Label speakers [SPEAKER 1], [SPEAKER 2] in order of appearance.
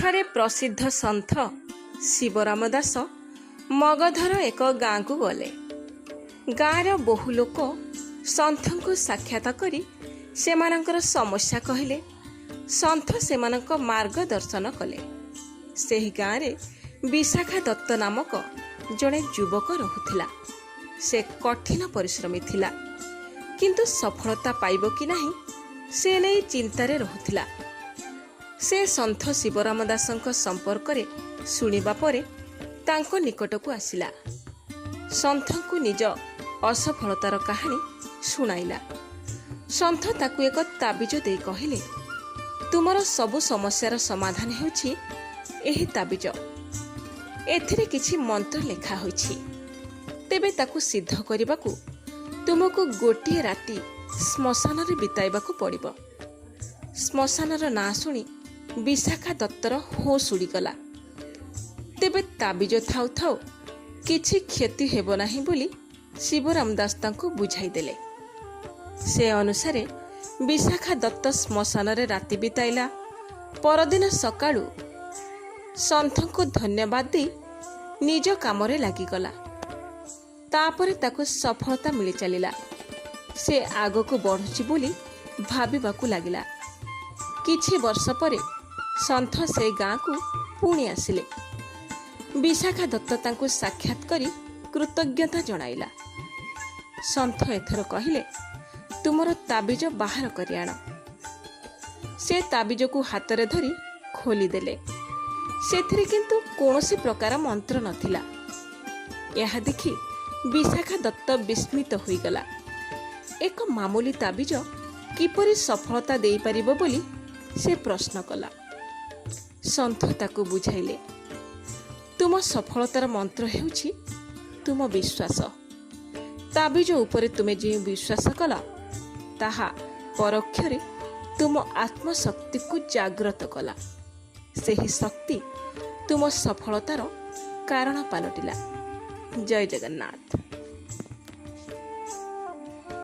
[SPEAKER 1] ଥରେ ପ୍ରସିଦ୍ଧ ସନ୍ଥ ଶିବରାମ ଦାସ ମଗଧର ଏକ ଗାଁକୁ ଗଲେ। ଗାଁର ବହୁ ଲୋକ ସନ୍ଥଙ୍କୁ ସାକ୍ଷାତ କରି ସେମାନଙ୍କର ସମସ୍ୟା କହିଲେ। ସନ୍ଥ ସେମାନଙ୍କ ମାର୍ଗଦର୍ଶନ କଲେ। ସେହି ଗାଁରେ ବିଶାଖା ଦତ୍ତ ନାମକ ଜଣେ ଯୁବକ ରହୁଥିଲା। ସେ କଠିନ ପରିଶ୍ରମୀ ଥିଲା, କିନ୍ତୁ ସଫଳତା ପାଇବ କି ନାହିଁ ସେ ନେଇ ଚିନ୍ତାରେ ରହୁଥିଲା। ସେ ସନ୍ଥ ଶିବରାମ ଦାସଙ୍କ ସମ୍ପର୍କରେ ଶୁଣିବା ପରେ ତାଙ୍କ ନିକଟକୁ ଆସିଲା। ସନ୍ଥଙ୍କୁ ନିଜ ଅସଫଳତାର କାହାଣୀ ଶୁଣାଇଲା। ସନ୍ଥ ତାକୁ ଏକ ତାବିଜ ଦେଇ କହିଲେ, "ତୁମର ସବୁ ସମସ୍ୟାର ସମାଧାନ ହେଉଛି ଏହି ତାବିଜ। ଏଥିରେ କିଛି ମନ୍ତ୍ର ଲେଖା ହୋଇଛି। ତେବେ ତାକୁ ସିଦ୍ଧ କରିବାକୁ ତୁମକୁ ଗୋଟିଏ ରାତି ଶ୍ମଶାନରେ ବିତାଇବାକୁ ପଡ଼ିବ।" ଶ୍ମଶାନର ନାଁ ଶୁଣି ବିଶାଖା ଦତ୍ତର ହୋସ୍ ଉଡ଼ିଗଲା। ତେବେ ତାବିଜ ଥାଉ ଥାଉ କିଛି କ୍ଷତି ହେବ ନାହିଁ ବୋଲି ଶିବରାମ ଦାସ ତାଙ୍କୁ ବୁଝାଇଦେଲେ। ସେ ଅନୁସାରେ ବିଶାଖା ଦତ୍ତ ଶ୍ମଶାନରେ ରାତି ବିତାଇଲା। ପରଦିନ ସକାଳୁ ସନ୍ଥଙ୍କୁ ଧନ୍ୟବାଦ ଦେଇ ନିଜ କାମରେ ଲାଗିଗଲା। ତାପରେ ତାକୁ ସଫଳତା ମିଳି ଚାଲିଲା। ସେ ଆଗକୁ ବଢ଼ୁଛି ବୋଲି ଭାବିବାକୁ ଲାଗିଲା। କିଛି ବର୍ଷ ପରେ ସନ୍ଥ ସେ ଗାଁକୁ ପୁଣି ଆସିଲେ। ବିଶାଖା ଦତ୍ତ ତାଙ୍କୁ ସାକ୍ଷାତ କରି କୃତଜ୍ଞତା ଜଣାଇଲା। ସନ୍ଥ ଏଥର କହିଲେ, "ତୁମର ତାବିଜ ବାହାର କରି ଆଣ।" ସେ ତାବିଜକୁ ହାତରେ ଧରି ଖୋଲିଦେଲେ। ସେଥିରେ କିନ୍ତୁ କୌଣସି ପ୍ରକାର ମନ୍ତ୍ର ନଥିଲା। ଏହା ଦେଖି ବିଶାଖା ଦତ୍ତ ବିସ୍ମିତ ହୋଇଗଲା। ଏକ ମାମୁଲି ତାବିଜ କିପରି ସଫଳତା ଦେଇପାରିବ ବୋଲି ସେ ପ୍ରଶ୍ନ କଲା। ସନ୍ଥ ତାକୁ ବୁଝାଇଲେ, "ତୁମ ସଫଳତାର ମନ୍ତ୍ର ହେଉଛି ତୁମ ବିଶ୍ୱାସ। ତାବିଜ ଉପରେ ତୁମେ ଯେଉଁ ବିଶ୍ୱାସ କଲ, ତାହା ପରୋକ୍ଷରେ ତୁମ ଆତ୍ମଶକ୍ତିକୁ ଜାଗ୍ରତ କଲା। ସେହି ଶକ୍ତି ତୁମ ସଫଳତାର କାରଣ ପାଲଟିଲା।" ଜୟ ଜଗନ୍ନାଥ।